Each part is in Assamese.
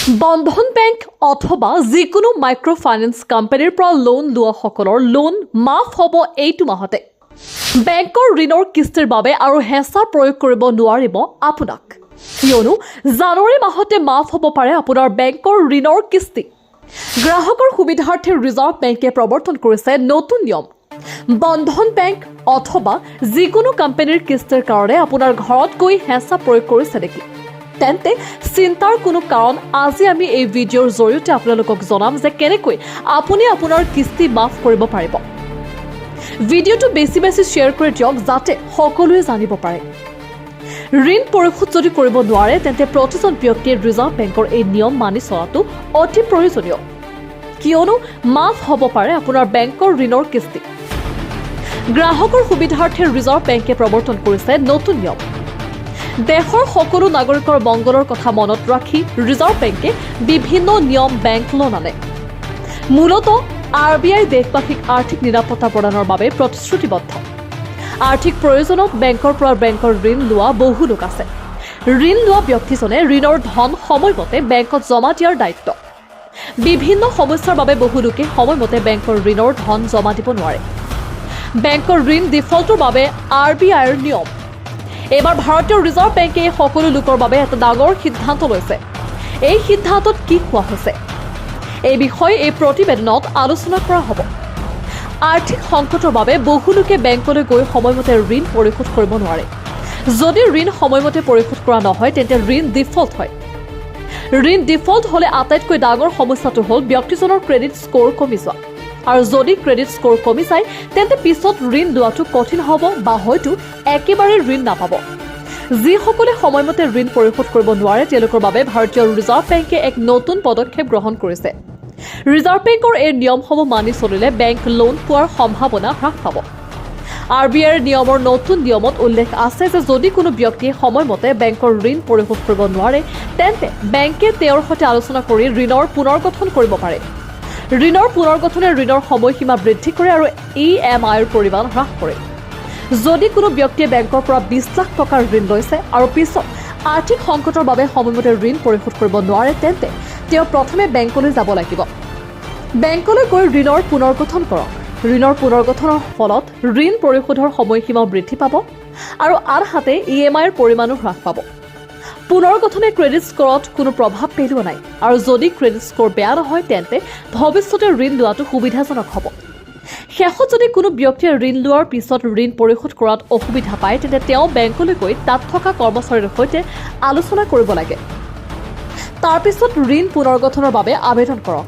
বন্ধন বেংক অথবা যিকোনো মাইক্ৰ' ফাইনেন্স কোম্পানীৰ পৰা লোন লোৱাসকলৰ লোন মাফ হ'ব এইটো মাহতে। বেংকৰ ঋণৰ কিস্তিৰ বাবে আৰু হেঁচা প্ৰয়োগ কৰিব নোৱাৰিব আপোনাক, কিয়নো জানুৱাৰী মাহতে মাফ হ'ব পাৰে আপোনাৰ বেংকৰ ঋণৰ কিস্তি। গ্ৰাহকৰ সুবিধাৰ্থে ৰিজাৰ্ভ বেংকে প্ৰৱৰ্তন কৰিছে নতুন নিয়ম। বন্ধন বেংক অথবা যিকোনো কোম্পানীৰ কিস্তিৰ কাৰণে আপোনাৰ ঘৰত গৈ হেঁচা প্ৰয়োগ কৰিছে নেকি? তেন্তে চিন্তাৰ কোনো কাৰণ। আজি আমি এই ভিডিঅ'ৰ জৰিয়তে আপোনালোকক জনাম যে কেনেকৈ আপুনি আপোনাৰ কিস্তি মাফ কৰিব পাৰিব। ভিডিঅ'টো বেছি বেছি শ্বেয়াৰ কৰি দিয়ক, যাতে সকলোৱে জানিব পাৰে। ঋণ পৰিশোধ যদি কৰিব নোৱাৰে, তেন্তে প্ৰতিজন ব্যক্তিয়ে ৰিজাৰ্ভ বেংকৰ এই নিয়ম মানি চলাটো অতি প্ৰয়োজনীয়, কিয়নো মাফ হ'ব পাৰে আপোনাৰ বেংকৰ ঋণৰ কিস্তি। গ্ৰাহকৰ সুবিধাৰ্থে ৰিজাৰ্ভ বেংকে প্ৰৱৰ্তন কৰিছে নতুন নিয়ম। দেশৰ সকলো নাগৰিকৰ মংগলৰ কথা মনত ৰাখি ৰিজাৰ্ভ বেংকে বিভিন্ন নিয়ম বেংক লোন আনে। মূলতঃ আৰবিআই দেশবাসীক আৰ্থিক নিৰাপত্তা প্ৰদানৰ বাবে প্ৰতিশ্ৰুতিবদ্ধ। আৰ্থিক প্ৰয়োজনত বেংকৰ পৰা বেংকৰ ঋণ লোৱা বহু লোক আছে। ঋণ লোৱা ব্যক্তিজনে ঋণৰ ধন সময়মতে বেংকত জমা দিয়াৰ দায়িত্ব। বিভিন্ন সমস্যাৰ বাবে বহু লোকে সময়মতে বেংকৰ ঋণৰ ধন জমা দিব নোৱাৰে। বেংকৰ ঋণ ডিফল্টৰ বাবে আৰবিআইৰ নিয়ম। এইবাৰ ভাৰতীয় ৰিজাৰ্ভ বেংকে এই সকলো লোকৰ বাবে এটা ডাঙৰ সিদ্ধান্ত লৈছে। এই সিদ্ধান্তত কি কোৱা হৈছে, এই বিষয়ে এই প্ৰতিবেদনত আলোচনা কৰা হ'ব। আৰ্থিক সংকটৰ বাবে বহু লোকে বেংকলৈ গৈ সময়মতে ঋণ পৰিশোধ কৰিব নোৱাৰে। যদি ঋণ সময়মতে পৰিশোধ কৰা নহয়, তেন্তে ঋণ ডিফল্ট হয়। ঋণ ডিফল্ট হ'লে আটাইতকৈ ডাঙৰ সমস্যাটো হ'ল ব্যক্তিজনৰ ক্ৰেডিট স্ক'ৰ কমি যোৱা। আৰু যদি ক্ৰেডিট স্ক'ৰ কমি যায়, তেন্তে পিছত ঋণ লোৱাটো কঠিন হ'ব বা হয়তো একেবাৰে ঋণ নাপাব। যিসকলে সময়মতে ঋণ পৰিশোধ কৰিব নোৱাৰে, তেওঁলোকৰ বাবে ভাৰতীয় ৰিজাৰ্ভ বেংকে এক নতুন পদক্ষেপ গ্ৰহণ কৰিছে। ৰিজাৰ্ভ বেংকৰ এই নিয়মসমূহ মানি চলিলে বেংক লোন পোৱাৰ সম্ভাৱনা হ্ৰাস পাব। আৰবিআইৰ নিয়মৰ নতুন নিয়মত উল্লেখ আছে যে যদি কোনো ব্যক্তিয়ে সময়মতে বেংকৰ ঋণ পৰিশোধ কৰিব নোৱাৰে, তেন্তে বেংকে তেওঁৰ সৈতে আলোচনা কৰি ঋণৰ পুনৰ্গঠন কৰিব পাৰে। ঋণৰ পুনৰ্গঠনে ঋণৰ সময়সীমা বৃদ্ধি কৰে আৰু ইএমআইৰ পৰিমাণ হ্ৰাস কৰে। যদি কোনো ব্যক্তিয়ে বেংকৰ পৰা 20 লাখ টকাৰ ঋণ লৈছে আৰু পিছত আৰ্থিক সংকটৰ বাবে সময়মতে ঋণ পৰিশোধ কৰিব নোৱাৰে, তেন্তে তেওঁ প্ৰথমে বেংকলৈ যাব লাগিব। বেংকলৈ গৈ ঋণৰ পুনৰ্গঠন কৰক। ঋণৰ পুনৰ্গঠনৰ ফলত ঋণ পৰিশোধৰ সময়সীমাও বৃদ্ধি পাব আৰু আনহাতে ইএমআইৰ পৰিমাণো হ্ৰাস পাব। পুনৰ্গঠনে ক্ৰেডিট স্ক'ৰত কোনো প্ৰভাৱ পেলোৱা নাই আৰু যদি ক্ৰেডিট স্ক'ৰ বেয়া নহয়, তেন্তে ভৱিষ্যতে ঋণ লোৱাটো সুবিধাজনক হ'ব। শেষত যদি কোনো ব্যক্তিয়ে ঋণ লোৱাৰ পিছত ঋণ পৰিশোধ কৰাত অসুবিধা পায়, তেন্তে তেওঁ বেংকলৈ গৈ তাত থকা কৰ্মচাৰীৰ সৈতে আলোচনা কৰিব লাগে। তাৰপিছত ঋণ পুনৰ্গঠনৰ বাবে আবেদন কৰক।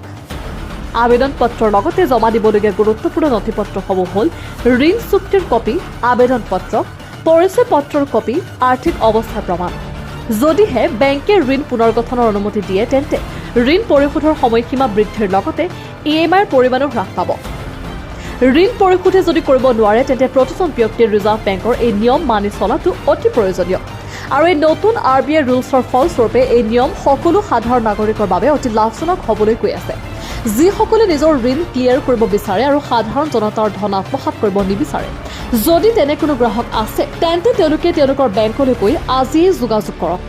আবেদন পত্ৰৰ লগতে জমা দিবলগীয়া গুৰুত্বপূৰ্ণ নথিপত্ৰসমূহ হ'ল ঋণ চুক্তিৰ কপি, আবেদন পত্ৰ, পৰিচয় পত্ৰৰ কপি, আৰ্থিক অৱস্থাৰ প্ৰমাণ। যদিহে বেংকে ঋণ পুনৰ্গঠনৰ অনুমতি দিয়ে, তেন্তে ঋণ পৰিশোধৰ সময়সীমা বৃদ্ধিৰ লগতে ইএমআইৰ পৰিমাণো হ্ৰাস পাব। ঋণ পৰিশোধে যদি কৰিব নোৱাৰে, তেন্তে প্ৰতিজন ব্যক্তিয়ে ৰিজাৰ্ভ বেংকৰ এই নিয়ম মানি চলাটো অতি প্ৰয়োজনীয়। আৰু এই নতুন আৰবিআই ৰুলছৰ ফলস্বৰূপে এই নিয়ম সকলো সাধাৰণ নাগৰিকৰ বাবে অতি লাভজনক হ'বলৈ গৈ আছে। যিসকলে নিজৰ ঋণ ক্লিয়াৰ কৰিব বিচাৰে আৰু সাধাৰণ জনতাৰ ধন আত্মসাত কৰিব নিবিচাৰে, যদি তেনে কোনো গ্ৰাহক আছে, তেন্তে তেওঁলোকে তেওঁলোকৰ বেংকলৈ গৈ আজিয়েই যোগাযোগ কৰক।